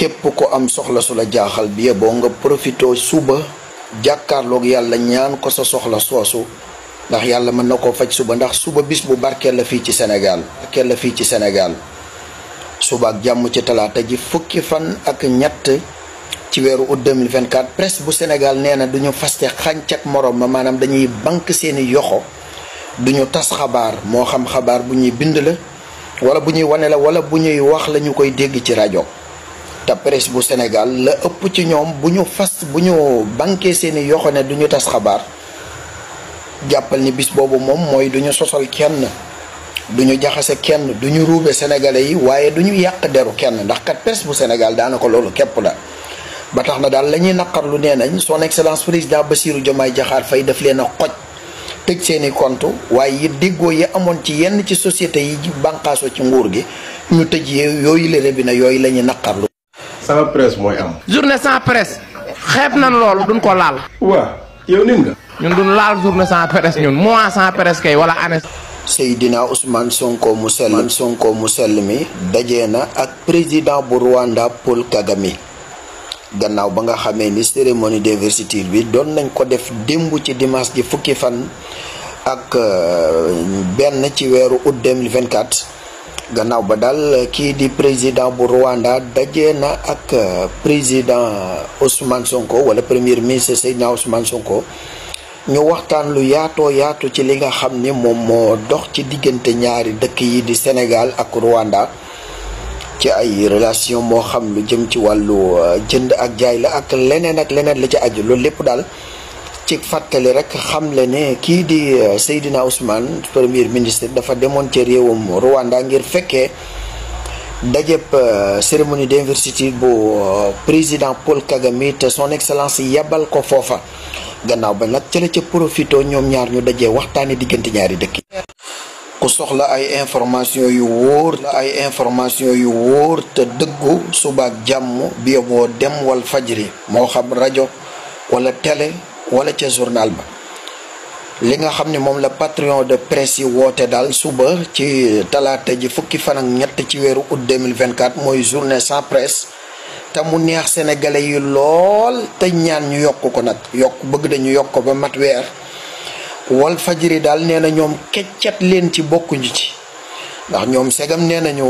képp ko am soxla su la jaaxal bi yeboo nga profito suba jàkkaarloog yàlla ñaan ko sa soxla soosu ndax yàlla mën na koo faj suba ndax suba bis bu barkeel la fii ci Sénégal suba ak jàmm ci talaata ji fukki fan ak ñett ci weeru août 2024 presse bu Sénégal nee na duñu faste xànc ak morom ma maanaam dañuy banque seeni yoxo duñu tas xabaar moo xam xabaar bu ñuy bind la wala bu ñuy wane la wala bu ñuy wax la ñu koy dégg ci rajo te presse bu Sénégal la ëpp ci ñoom bu ñu banqué seeni yoxo ne duñu tas xabaar jàppal ni bis boobu moom mooy duñu sosal kenn duñu jaxase kenn duñu ruube sénégalais yi waaye duñu yàq deru kenn ndax kat presse bu Sénégal daanaka loolu képp la ba tax na daal la ñuy naqarlu nee nañ son excellence président Bassirou Diomaye Diakhar Faye daf leen a xoj tëj seeni compte waaye it déggoo yi amoon ci yenn ci société yi bànqaasoo ci nguur gi ñu tëj yooyu la robinet yooyu la ñuy naqarlu. sans presse mooy am. journée sans presse xeeb nañ loolu duñ ko laal. waaw yow nim nga. ñun duñ laal journée sans presse ñun mois sans presse kay wala année. Seydina Ousmane Sonko mu sell mi dajee na ak président bu Rwanda Paul Kagame gannaaw ba nga xamee ni cérémonie d'investiture bi doon nañ ko def démb ci dimanche ji fukki fan ak benn ci weeru août 2024 gannaaw ba daal kii di président bu Rwanda dajee na ak président Ousmane Sonko wala premier ministre Seydina Ousmane Sonko ñu waxtaan lu yaatu ci li nga xam ni moom moo dox ci diggante ñaari dëkk yi di Sénégal ak Rwanda ci ay relation moo xam lu jëm ci wàllu jënd ak jaay la ak leneen la ci aju loolu lépp daal ci fàttali rek xam le ne kii di Seydina Ousmane premier ministre dafa demoon ci réewum Rwanda ngir fekkee dajeb cérémonie d'investiture bu président Paul Kagame te son excellence yebal ko foofa gannaaw ba nag ca la ca profito ñoom ñaar ñu dajee waxtaane diggante ñaari dëkk yi ku soxla ay information yu wóor te dëggu subaak jàmm bi boo dem wal fajri moo xam rajo wala télé wala ca journal ba li nga xam ne moom la patron de presse yi woote daal suba ci talaata ji fukki fan ak ñett ci weeru août 2024 mooy journée sans presse te mu neex sénégalais yi lool te ñaan ñu yokk ko nag bëgg dañu yokk ko ba mat weer wal fajiri daal nee na ñoom keccat leen ci bokkuñu ci ndax ñoom segam nee nañu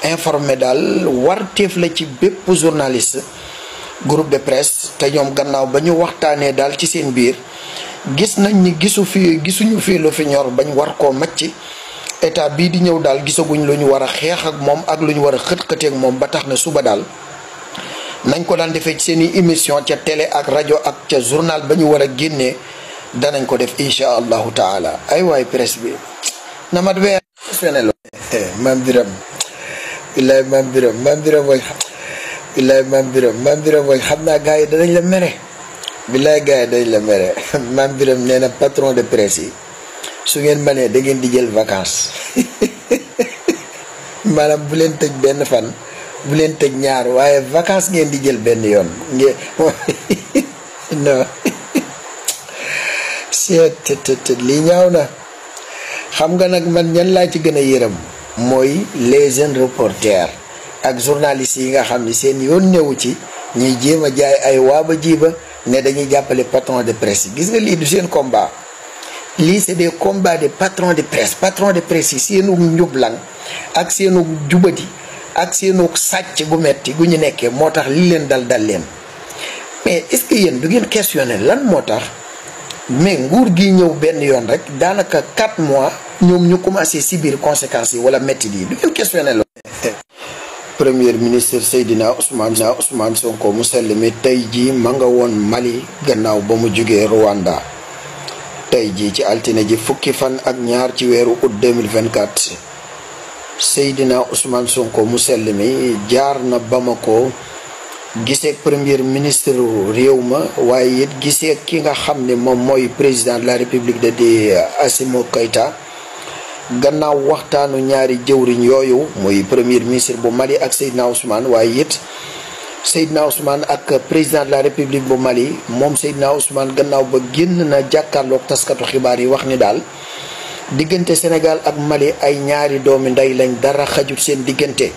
informé daal warteef la ci bépp journaliste groupe de presse te ñoom gannaaw ba ñu waxtaanee daal ci seen biir gis nañ ni gisuñu fii lu fi ñor bañ war koo macc état bii di ñëw daal gisaguñ lu ñu war a xeex ak moom ak lu ñu war a xët-xëteek moom ba tax na suba daal nañ ko daan defee ci seeni émission ca télé ak rajo ak ca journal ba ñu war a génnee danañ ko def insha allahu taala ay waay presse bi na mat weer fenelo Mame Birame billaay Mame Birame mooy xam naa gars yi danañ la mere billaay gars yi danañ la mere Mame Birame nee na patron de presse yi su ngeen mënee da ngeen di jël vacances maanaam bu leen tëj benn fan bu leen tëj ñaar waaye vacances ngeen di jël benn yoon ngeen non seet lii ñaaw na xam nga nag man ñan laa ci gën a yërëm mooy les jeunes reporters ak journalistes yi nga xam ni seen yoon newu ci ñuy jéem a jaay ay waaba jiiba ne dañuy jàppale patron de presse yi gis nga lii du seen combat lii c'est des combats de patron de presse yi seenu njublang ak seenu jubadi ak seenu sàcc gu metti gu ñu nekkee moo tax li leen dal leen mais est-ce que yéen du ngeen questionner lan moo tax mais nguur gi ñëw benn yoon rek daanaka 4 mois ñoom ñu commencé subir conséquences yi wala métti yi du ngeen questionner loolu. premier ministre Seydina Ousmane Sonko mu sell mi tey jii ma nga woon Mali gannaaw ba mu jugee Rwanda tey jii ci altine ji fukki fan ak ñaar ci weeru août 2024 Seydina Ousmane Sonko mu sell mi jaar na Bamako gisee premier ministre réew ma waaye it gisee ki nga xam ne moom mooy président de la république di Assimi Goïta gannaaw waxtaanu ñaari jëwriñ yooyu muy premier ministre bu Mali ak Seydina Ousmane waaye it Seydina Ousmane ak président de la république bu Mali moom Seydina Ousmane gannaaw ba génn na jàkkaarloog taskatu xibaar yi wax ni daal diggante Sénégal ak Mali ay ñaari doomi ndey lañ dara xajut seen diggante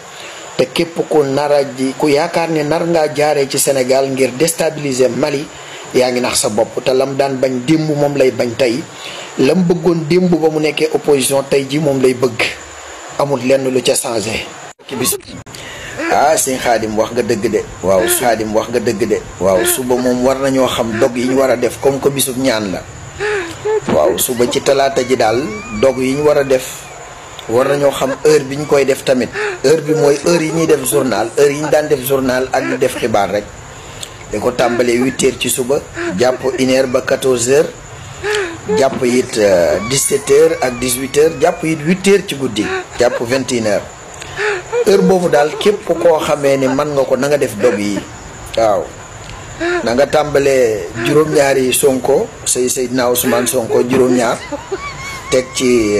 te képp ku nara ji ku yaakaar ne nar ngaa jaaree ci Sénégal ngir déstabiliser Mali yaa ngi nax sa bopp. te lam daan bañ démb moom lay bañ tey, lam bëggoon démb ba mu nekkee opposition tey ji moom lay bëgg. amul lenn lu ca changé. ah sëñ Xaadim wax nga dëgg de. waaw Xaadim wax nga dëgg de. waaw suba moom war nañoo xam dog yi ñu war a def comme que bisub ñaan la. waaw suba ci talaata ji daal dog yi ñu war a def war nañoo xam heure bi ñu koy def tamit. heure bi mooy heure yi ñuy def journal, heure yi ñu daan def journal ak di def xibaar rek. da ko tàmbalee 8h ci suba jàpp 1h ba 14h jàpp it 17h ak 18h jàpp it 8h ci guddi jàpp 21h. heure boobu daal képp koo xamee ni mën nga ko na nga def dog yi. waaw na nga tàmbalee juróom-ñaari Sonko Seydina Ousmane Sonko juróom-ñaar teg ci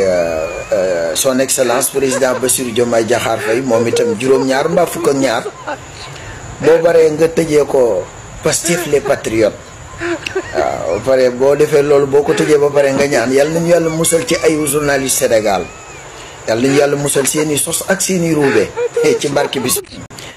son excellence président Bassirou Diomaye Diakhar Faye moom itam juróom-ñaar mbaa fukk ak ñaar. boo baree nga tëjee ko Pastef les patriotes. waaw ba pare boo defee loolu boo ko tëjee ba pare nga ñaan yàlla nañu yàlla musal ci ayu journaliste Sénégal yàlla nañu yàlla musal seeni sos ak seeni ruube ci barke bis